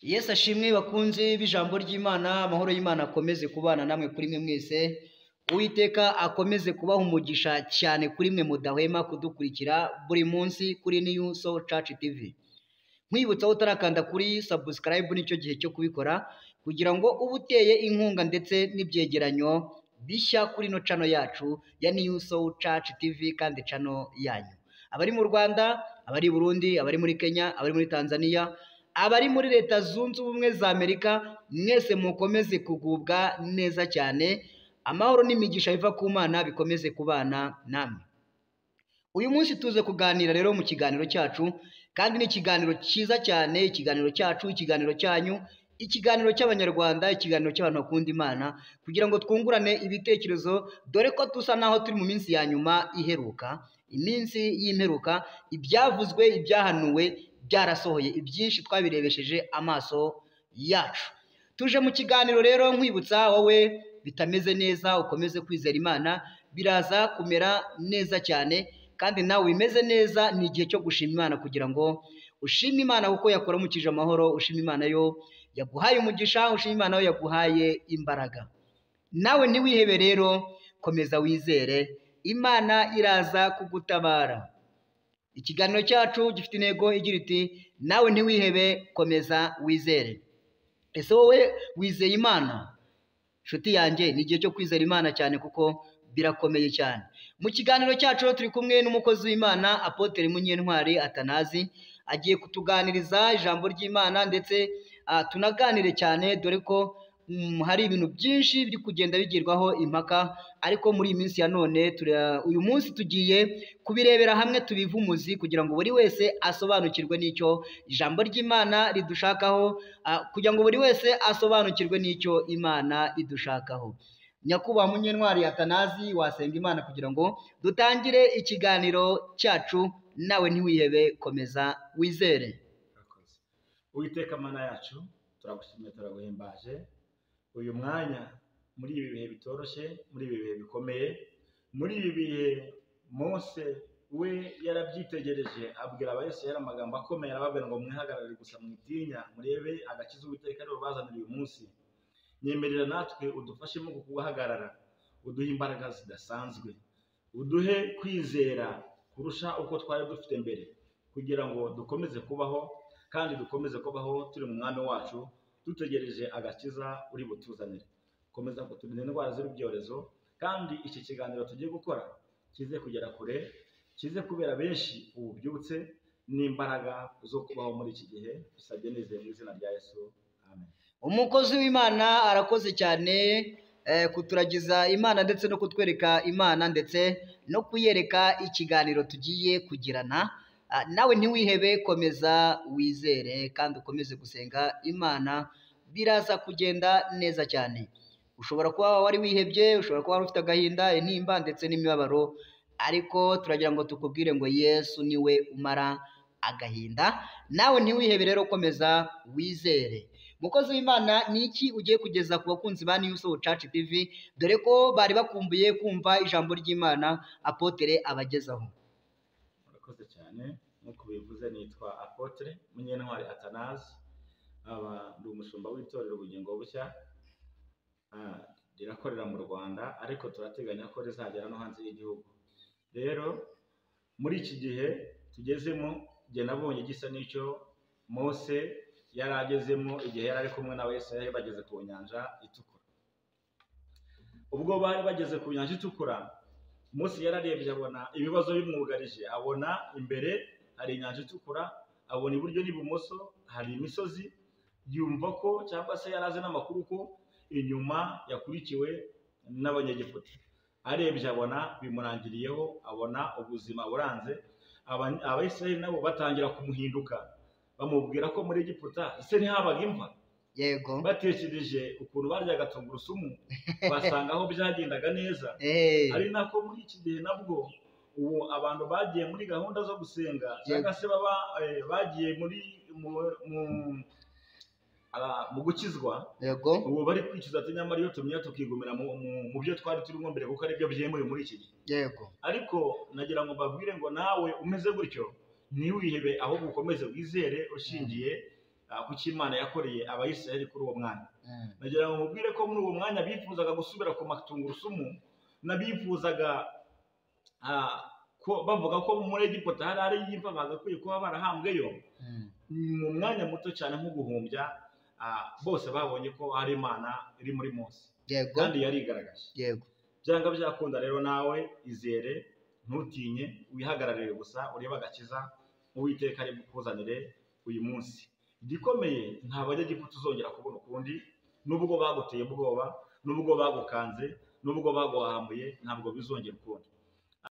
Yesu ashimwe bakunzi b'ijambo ry'Imana, amahoro y'Imana akomeze kubana namwe kuri mwe mwese. Uwiteka akomeze kubaha umugisha cyane kuri mwe mudahwema kudukurikira buri munsi kuri New Soul Church TV. Nkwibutsa aho utarakanda kuri subscribe nicyo gihe cyo kubikora kugira ngo ube uteye inkunga ndetse n'ibyegeranyo bishya kuri ino channel yacu ya New Soul Church TV kandi channel yanyu. Abari mu Rwanda, abari i Burundi, abari muri Kenya, abari muri Tanzania, abari muri Leta Zunze Ubumwe za Amerika, mwese mukomeze kugubwa neza cyane. Amahoro n'imigisha biva ku Mana bikomeze kubana namwe. Uyu munsi tuze kuganira rero mu kiganiro cyacu, kandi ni ikiganiro cyiza cyane, ikiganiro cyacu, ikiganiro cyanyu, ikiganiro cy'Abanyarwanda, ikiganiro cy'abantu bakunda Imana, kugira ngo twungurane ibitekerezo, dore ko dusa naho turi mu minsi ya nyuma iheruka, iminsi y'imperuka, ibyavuzwe, ibyahanuwe byarasohoye, ibyinshi twabirebesheje amaso yacu. Tuje mu kiganiro rero nkwibutsa wowe bitameze neza ukomeze kwizera Imana, biraza kumera neza cyane, kandi nawe bimeze neza ni igihe cyo gushima Imana kugira ngo ushime Imana kuko yakuramukije amahoro, ushime Imana yo yaguhaye umugisha, ushime Imana yo yaguhaye imbaraga. Nawe ntiwihebe rero, komeza wizere, Imana iraza kugutabara. Ikiganiro cyacu gifite intego igira iti nawe ntiwihebe, komeza wizere. Ese wowe wizeye Imana? Nshuti yanjye, ni igihe cyo kwizera Imana cyane kuko birakomeye cyane. Mu kiganiro cyacu turi kumwe n'umukozi w'Imana Apotre Munyentwari Atanazi, agiye kutuganiriza ijambo ry'Imana ndetse tunaganire cyane, dore ko hari ibintu byinshi biri kugenda bigirwaho impaka, ariko muri iyi minsi ya none uyu munsi tugiye kubirebera hamwe tubivumuzi kugira ngo buri wese asobanukirwe n'icyo ijambo ry'Imana ridushakaho, kugira ngo buri wese asobanukirwe n'icyo Imana idushakaho. Nyakubahwa Munyentwari Atanazi, wasenga Imana kugira ngo dutangire ikiganiro cyacu, nawe ntiwihebe, komeza wizere. Uwiteka Mana yacu, turagushimiye, turaguhimbaje uyu mwanya muri ibi bihe bitoroshye, muri ibi bihe bikomeye, muri ibi bihe Mose we yarabyitegereje abwira Abayisiraheli amagambo akomeye, arababwira ngo mwihagarare gusa mwitinya, murebe agakiza Uwiteka ari bubazanire uyu munsi. Nyemerera natwe udufashemo kuguhagarara, uduhe imbaraga zidasanzwe, uduhe kwizera kurusha uko twari dufite mbere, kugira ngo dukomeze kubaho kandi dukomeze kubaho turi mu mwami wacu, dutegereje agakiza uri butuzanire. Komeza kuturinda indwara z'ibyorezo, kandi iki kiganiro tugiye gukora kize kugera kure, kize kubera benshi ububyutse n'imbaraga zo kubaho muri iki gihe. Dusabye nizeye mu izina rya Yesu, amen. Umukozi w'Imana arakoze cyane kuturagiza Imana ndetse no kutwereka Imana ndetse no kuyereka ikiganiro tugiye kugirana. Nawe ntiwihebe, komeza wizere kandi ukomeze gusenga Imana, biraza kugenda neza cyane. Ushobora kuba wari wihebye, ushobora kuba wari ufite agahinda, intimba ndetse n'imibabaro, ariko turagira ngo tukubwire ngo Yesu niwe umara agahinda. Nawe ntiwihebe rero, komeza wizere. Mukozi w'Imana, ni iki ugiye kugeza ku bakunzi ba New Soul Church TV, dore ko bari bakumbuye kumva ijambo ry'Imana Apotre abagezaho? Murakoze cyane. Nk'uko bivuze nitwa Apotre Munyentwari Atanazi, aba ndi umushumba w'itorero Ubugingo Bushya, rirakorera mu Rwanda, ariko turateganya ko rizagera no hanze y'igihugu. Rero muri iki gihe tugezemo, jye nabonye gisa n'icyo Mose yari agezemo igihe yari ari kumwe n'Abayisiraheli bageze ku nyanja itukura. Ubwo bari bageze ku nyanja itukura, Mose yararebye abona ibibazo bimwugarije, abona imbere hari inyanja itukura, abona iburyo n'ibumoso hari imisozi, yumva ko cyangwa se yari azi n'amakuru ko inyuma yakurikiwe n'Abanyegiputa. Arebye abona bimurangiriyeho, abona ubuzima buranze. Abayisiraheli nabo batangira kumuhinduka, bamubwira ko muri Egiputa ese ntihabaga imva? Yego. Batekereje ukuntu baryaga tungurusumu, basanga aho byagendaga neza. Ari nako muri iki gihe nabwo ubu abantu bagiye muri gahunda zo gusenga, cyangwa se baba bagiye muri mu gukizwa. Yego. Ubu bari kwicuza ati nyamara iyo tumenya tukigumira mu byo twari turimo mbere, kuko aribyo byemewe muri iki gihe. Yego. Ariko nagira ngo mbabwire ngo nawe umeze gutyo ntiwihebe, ahubwo ukomeze wizere ushingiye ku cyo Imana yakoreye Abayisiraheli kuri uwo mwanya. Nagira ngo mubwire ko muri uwo mwanya bifuzaga gusubira ku matungurusumu, n'abifuzaga ko bavuga ko muri Egiputa hari hari imva bagakwiye kuba barahambweyo. Mu mwanya muto cyane nko guhumbya, bose babonye ko hari Imana iri muri Mose, kandi yarigaragaje. Byanga byakunda rero, nawe izere, ntutinye, wihagararire gusa urebe agakiza Uwiteka ari bukuzanire uyu munsi. Igikomeye, nta Banyegiputa uzongera kubona ukundi. Nubwo baguteye ubwoba, nubwo bagukanze, nubwo baguhahamuye, ntabwo bizongera ukundi.